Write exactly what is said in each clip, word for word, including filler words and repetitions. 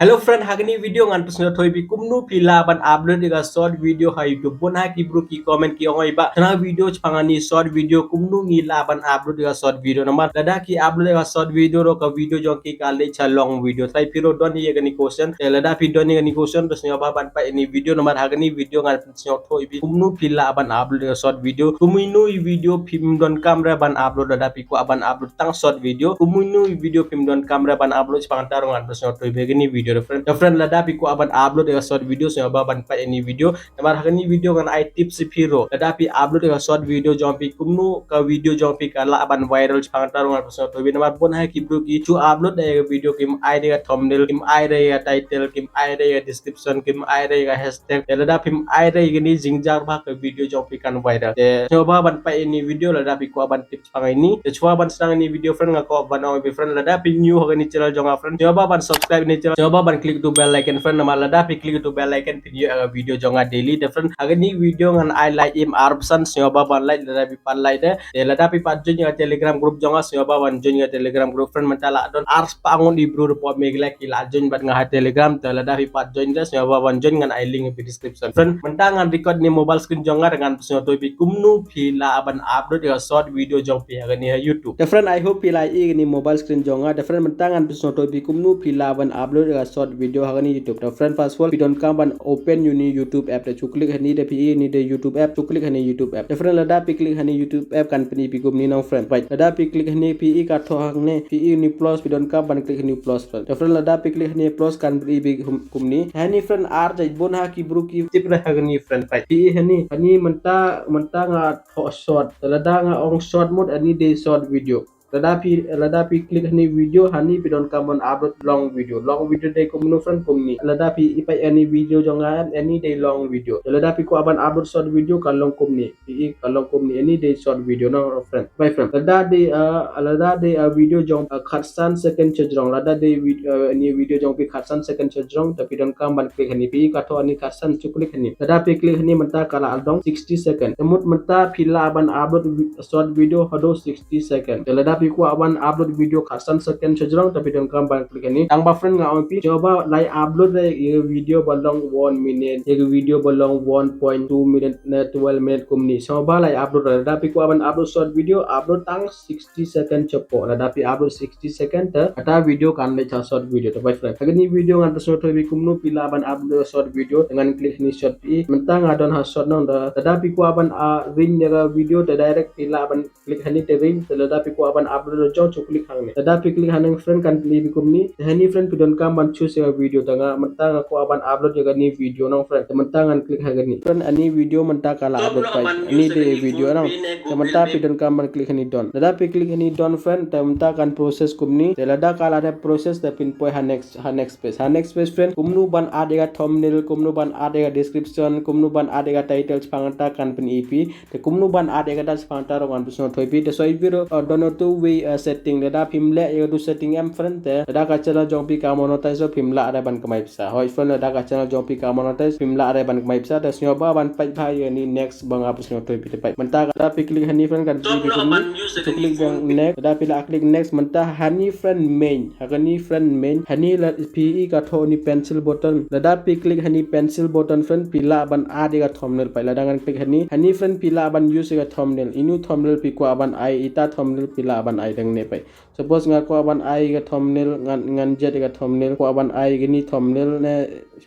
Hello friend, ha kani video ngan pynsngewthuh ïa phi kumno phi lah ban upload ïa ka short video ha YouTube. Bun ha ki bru ki comment ki ong ïa ba, tang video chpang ani short video, kumno ngi lah ban upload ïa ka short video. Namar lada ki upload ïa ka short video ruh ka video jong ki ka leh cha long video. Trai phi ruh don ïa kani question. Te lada phi don ïa kani question, te sngewbha ban peit ani video, namar ha kani video ngan pynsngewthuh ïa phi kumno phi lah ban upload ïa ka short video. Kumno i video phim donkam re ban upload, lada phi kwah ban upload tang short video. Kumno i video phim donkam re ban upload, chpang ta ruh ngan pynsngewthuh ïa phi ha kani video, friend. Te friend, lada phi kwah ban upload ïa ka short video, sngewbha ban peit ani video. Namar ha kani video ngan ai tips ïa phi ruh. Lada phi upload ïa ka short video jong phi, kumno ka video jong phi ka lah ban viral, chpang ta ruh ngan pynsngewthuh ïa phi. Namar bun ha ki bru ki shu upload ïa ka video, kim ai re ïa ka thumbnail, kim ai re ïa ka title, kim ai re ïa ka description, kim ai re ïa ka hashtag. Te lada phim ai re ïa kini jingjia bha ka video jong phi kan viral. Te sngewbha ban peit ani video lada phi kwah ban tip chpang ani. Te shuwa ban sdang ani video, friend, nga kwah ban ong ïa phi, friend, lada phi new ha kani channel jong nga, friend, sngewbha ban subscribe ani channel, sngewbha ban click to bell icon, friend, namar lada phi click to bell icon phin ïoh ïa ka video jong nga daily. Te friend, ha kani video ngan ai like im arphew san, sngewbha ban like lada phi pat like de. Te lada phi pat join ïa ka Telegram group jong nga, sngewbha ban join ïa ka Telegram group, friend, mynta la don arspah ngut i bru ruh pom ïa ki la join bad nga ha Telegram. Te lada phi pat join de, sngewbha ban join, ngan ai link ha description. Friend, mynta ngan record ni mobile screen jong nga, ngan pynsngewthuh ïa phi kumno phi lah ban upload ïa ka short video jong phi ha kani ha YouTube. Te friend, I hope phi la ïohi kani mobile screen jong nga. Te friend, mynta ngan pynsngewthuh ïa phi kumno phi lah ban upload ïa ka short video ha kani YouTube. Te friend, first of all phi donkam ban open ïa uni YouTube app. Te shu click hani, te phi ïohi ni de YouTube app, shu click hani YouTube app. Te friend, lada phi click hani YouTube app kan pyni ïa phi kumni nong, friend. Peit, lada phi click hani phi ïohi ka thoh hangne, phi ïohi ni plus, phi donkam ban click hani plus, friend. Te friend, lada phi click hani plus kan pyni ïa phi kum-, kumni. Hani friend, ar jait bun ha ki bru ki tip re ha kani, friend. Peit, phi ïohi hani, hani mynta, mynta nga thoh short. Te lada nga ong short mode, ani dei short video. Lada phi, lada phi click hani video, hani phi donkam ban upload long video. Long video dei kumno, friend, kumni. Lada phi ïohi peit ani video jong nga, ani dei long video. Te lada phi kwah ban upload short video, ka long kumni. Phi ïohi ka long kumni, ani dei short video nong, friend. Peit, friend, lada dei, uh, lada dei, uh, video jong, uh, khatsan second shajrong. Lada dei vid-, uh, ani video jong phi khatsan second shajrong, te phi donkam ban click hani. Phi ïohi ka thoh ani khatsan, shu click hani. Lada phi click hani mynta ka la ardong sixty second. Te mut mynta phi lah ban upload vi-, short video haduh sixty second. Te lada phi kwah ban upload video khatsan second shajrong, te phi donkam ban click hani. Tang ba, friend, nga ong ïa phi, sngewbha lai upload re ïa video ba long one minute, ïa video ba long one point two minute ne twelve minute kumni. Sngewbha lai upload re. Lada phi kwah ban upload short video, upload tang sixty second shapoh. Lada phi upload sixty second te kata video kan leh cha short video. Te peit, friend, ha kani video ngan pynsngewthuh ïa phi kumno phi lah ban upload short video. Te ngan click hani short, phi ïohi mynta nga don ha short nong. Te lada phi kwah ban, ah, ring ïa ka video, te direct phi lah ban click hani te ring. Te lada phi kwah ban upload jong, shu click hangne. Lada phi click hangne, friend, kan pyni ïa phi kumni. Te hani, friend, phi donkam ban choose ïa ka video. Te nga mynta nga kwah ban upload ïa kani video nong, friend. Te mynta ngan click ha kani. Friend, ani video mynta ka la upload, peit. Ani dei video nong. Te mynta phi donkam ban click hani done. Lada phi click hani done, friend, te mynta kan process kumni. Te lada ka la dep process te phin poi ha next, ha next page. Ha next page, friend, kumno ban add ïa ka thumbnail, kumno ban add ïa ka description, kumno ban add ïa ka title, chpang ta kan pyni ïa phi. Te kumno ban add ïa kata, chpang ta ruh ngan pynsngewthuh ïa phi. Te soi phi ruh, uh, don two way, uh, setting. Lada phim leh ïa ka tu setting em, friend, te lada ka channel jong phi ka monetize ruh phim lah re ban kamai pisa. Hooid, friend, lada ka channel jong phi ka monetize phim lah re ban kamai pisa. Te sngewbha ban peit bha ïa kani next ba nga pynsngewthuh ïa phi. Te peit, mynta lada phi click hani, friend, kan pyni ïa phi kumni. Shu click next. Lada phi la click next, mynta hani, friend, main. Ha kani, friend, main. Hani la phi ïohi ka thoh ni pencil button. Lada phi click hani pencil button, friend, phi lah ban add ïa ka thumbnail, peit. Lada ngan click hani. Hani, friend, phi lah ban use ïa ka thumbnail. Ino thumbnail phi kwah ban ai, ita thumbnail phi lah ban ai dang ne, peit. Suppose nga kwah ban ai ïa ka thumbnail, ngan, ngan jied ïa ka thumbnail, kwah ban ai ïa kani thumbnail ne,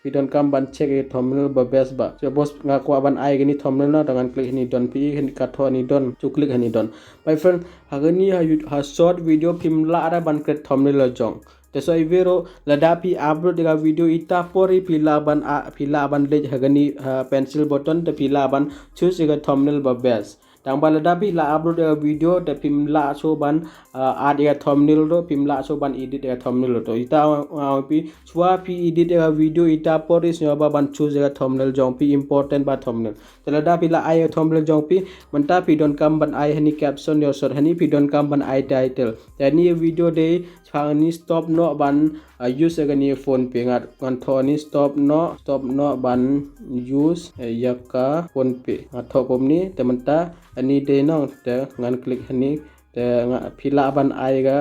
phi donkam ban check ïa ka thumbnail ba best ba. Suppose nga kwah ban ai ïa kani thumbnail na, te ngan click hani done, phi ïohi hani ka thoh hani done. Shu click hani done. Peit, friend, ha kani ha, ha short video phim lah re ban create thumbnail la jong. Te soi phi ruh, lada phi upload ïa ka video, ita por hi phi lah ban, ah, phi lah ban leit ha kani, ha pencil button, te phi lah ban choose ïa ka thumbnail ba best. Tang ba lada phi la upload ïa ka video, te phim lah shuh ban, ah, add ïa ka thumbnail ruh, phim lah shuh ban edit ïa ka thumbnail ruh. Te ita, ah, phi, shuwa phi edit ïa ka video, ita por hi sngewbha ban choose ïa ka thumbnail jong phi, important ba thumbnail. Te lada phi la ai ïa ka thumbnail jong phi, mynta phi donkam ban ai hani caption ïa u short, hani phi donkam ban ai title. Te hani video dei, chpang ni stop noh ban, ah, use ïa kani PhonePe. Ngan, ngan thoh ni stop noh, stop noh ban use, eh, ïa ka PhonePe. Nga thoh kumni, te mynta ani dei nong, te ngan click hani, te nga, phi lah ban ai ka,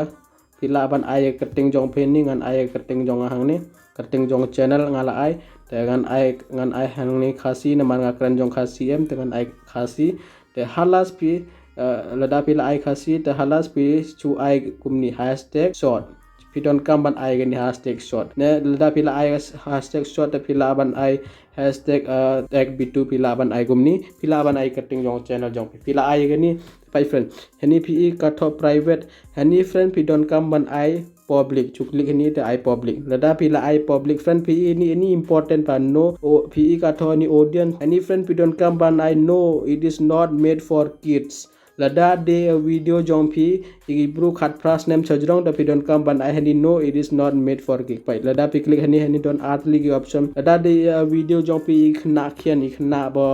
phi lah ban ai ka kyrteng jong phi ni, ngan ai ka kyrteng jong nga hangne. kyrteng jong channel nga la ai, te ngan ai, ngan ai hangne Khasi namar nga kren jong Khasi em, te ngan ai Khasi. Te ha last phi, eh, lada phi la ai Khasi, te ha last phi shu ai kumne hashtag short. Phi donkam ban ai kane hashtag short. Ne lada phi la ai hashtag short, te phi lah ban ai hashtag, eh, tag B two, phi lah ban ai kumne, phi lah ban ai kyrteng jong channel jong phi. Phi la ai kane, peit friend. Hangne phi i ka thoh private, hangne friend phi donkam ban ai public, shu click hangne te ai public. Lada phi la ai public friend, phi i hangne, hangne important pa, no, o, phi i ka thoh hangne audience. Hangne friend phi donkam ban ai no, it is not made for kids. Lada dei video jong phi, i ki bru khatphra snem sha jrong, te phi donkam ban ai hangne no, it is not made for kids. Peit, lada phi click hangne, hangne don ar tylli ki option. Lada dei video jong phi i khynnah khian, i khynnah ba,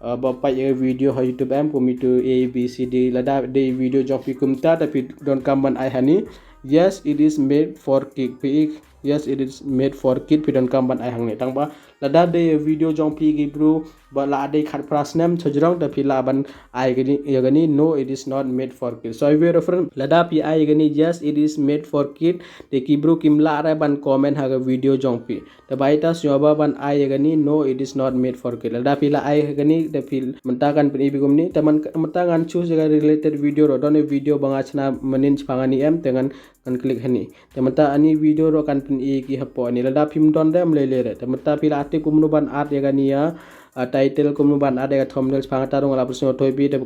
eh, ba peit ïa video ha YouTube em, kum itu A B C D. Lada dei video jong phi kumta, te phi donkam ban ai hangne yes, it is made for kids. Phi i yes, it is made for kids, phi donkam ban ai hangne. Tang ba lada dei video jong phi ki bru ba la dei khatphra snem sha jrong, te phi lah ban ai kane, ïa kane no, it is not made for kids. So ïa friend, lada phi ai kane yes, it is made for kids, te ki bru kim lah re ban comment ha ka video jong phi. Te ba ita sngewbha ban ai ïa kane no, it is not made for kids. Lada phi la ai kane, te phi mynta kan pyni phi kumne, te mynta ngan choose ïa ka related video ruh, don video ba nga shna mynnin shaphang hangne em, te ngan ngan click hangne. Te mynta hangne video ruh kan pyni ki hapoh hangne. Lada phim don re ym lei lei re. Te mynta phi la tip kumno ban add ïa kane ïa, ah, title, kumno ban add ïa ka thumbnail, shaphang kata ruh nga la pynsngewthuh ïa phi. Te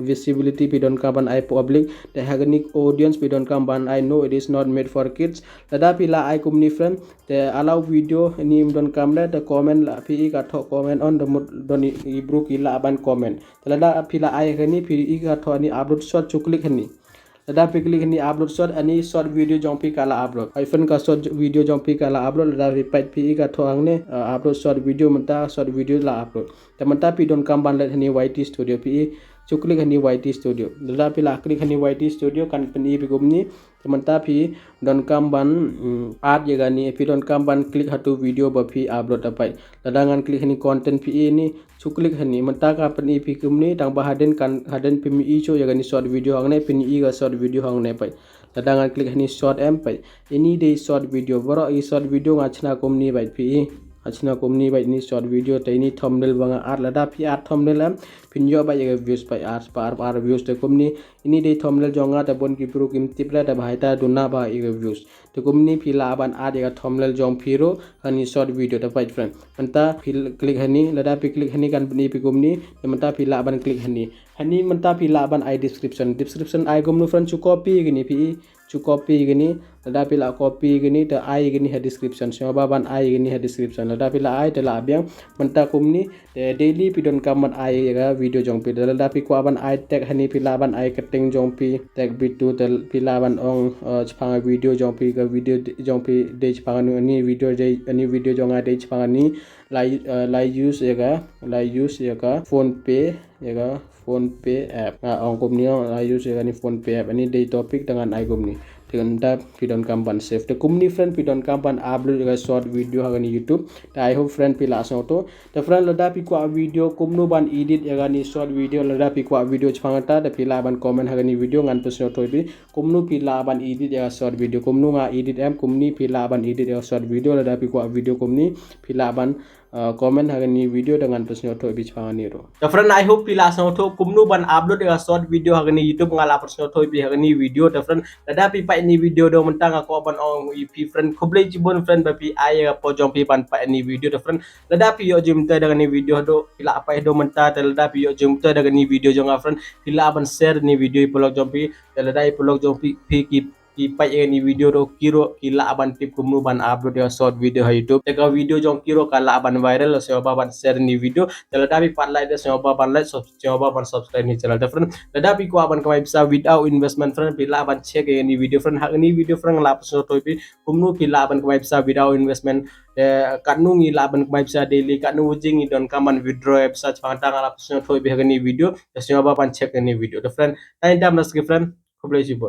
visibility phi donkam ban ai public. Te ha kane audience phi donkam ban ai no, it is not made for kids. Lada phi la ai kumne friend, te allow video hangne ym donkam re, te comment la phi i ka thoh comment on, te mut don i, i bru ki lah ban comment. Te lada phi la ai kane, phi i ka thoh hangne upload short, shu click hangne. Lada phi click hangne upload short, hangne short video jong phi ka la upload. Peit friend, ka short video jong phi ka la upload, lada phi peit phi i ka thoh hangne, uh, upload short video, mynta short video la upload. Te mynta phi donkam ban leit hangne Y T Studio, phi i shu click hangne Y T Studio. Lada phi la click hangne Y T Studio kan pyni phi kumne. Te mynta phi donkam ban, mm, add ïa kane, phi donkam ban click ha tu video ba phi upload, te peit. Lada ngan click hangne content, phi i hangne shu click hangne, mynta ka pyni phi kumne, tang ba hadien kan, hadien phim i shuh ïa kane short video hangne, phin i ka short video hangne, peit. Lada ngan click hangne short em, peit. Hangne dei short video, baroh i short video nga shna kumne, peit, phi i. Nga shna kumne, peit, hangne short video, te hangne thumbnail ba nga add, lada phi add thumbnail em, phin ïoh beit ïa ka views, peit, ar spah arphew ar views. Te kumne, hangne dei thumbnail jong nga, te bun ki bru kim tip re, te ba hai ta duna ba ïa ka views. Te kumne phi lah ban add ïa ka thumbnail jong phi ruh hangne short video, te peit friend. Mynta phi click hangne, lada phi click hangne kan pyni phi kumne, te mynta phi lah ban click hangne. Hangne mynta phi lah ban ai description. Description ai kumno friend, shu copy kane phi i, shu copy kane, lada phi la copy kane, te ai kane ha description. Sngewbha ban ai kane ha description. Lada phi la ai, te la biang. Mynta kumne, te daily phi donkam ban ai ïa ka video jong phi. Te lada phi kwah ban ai tag hangne, phi lah ban ai kyrteng jong phi, tag B two, te phi lah ban ong, uh, shaphang video jong phi, ka video jong phi dei shaphang hangne, video dei, hangne video jong nga dei shaphang hangne, la, uh, la use ïa ka, la use ïa ka PhonePe, ïa ka PhonePe app. Nga ong kumne, la use ïa kane PhonePe app. Hangne dei topic, te ngan ai kumne. Te mynta phi donkam ban save. Te kumne friend phi donkam ban upload ïa ka short video ha kane YouTube. Te I hope friend phi la sngewthuh. Te friend, lada phi kwah video kumno ban edit ïa kane short video, lada phi kwah video shaphang kata, te phi lah ban comment ha kane video, ngan pynsngewthuh ïa phi kumno phi lah ban edit ïa ka short video. Kumno nga edit em, kumne phi lah ban edit ïa ka short video, lada phi kwah video kumne, phi lah ban, uh, comment ha kane video, te ngan pynsngewthuh ïa phi shaphang kane ruh. Te friend, I hope phi la sngewthuh kumno ban upload ïa ka short video ha kane YouTube, nga la pynsngewthuh ïa phi ha kane video. Te friend, lada phi peit ïa kane video, te mynta nga kwah ban ong ïa phi friend, khublei shibun friend ba phi ai ïa ka por jong phi ban peit ïa kane video. Te friend, lada phi ïoh jingmyntoi da kane video, te phi lah peit, te mynta te lada phi ïoh jingmyntoi da kane video jong nga friend, phi lah ban share ïa kane video ïa ki paralok jong phi. Te lada ïa ki paralok jong phi, phi ki, ki peit ïa kane video, te ki ruh ki lah ban tip kumno ban upload ïa ka short video ha YouTube. Te ka video jong ki ruh ka lah ban viral, sngewbha ban share ïa kane video. Te lada phi pat like, te sngewbha ban like, sub-, sngewbha ban subscribe ïa kane channel. Te friend, lada phi kwah ban kamai pisa without investment friend, phi lah ban check ïa kane video friend. Ha kane video friend nga la pynsngewthuh ïa phi kumno phi lah ban kamai pisa without investment. Te katno ngi lah ban kamai pisa daily, katno u jing ngi donkam ban withdraw ïa pisa, shaphang kata nga la pynsngewthuh ïa phi ha kane video. Te sngewbha ban check ïa kane video. Te friend, tang ïa kata mynta shi friend, khublei shibun.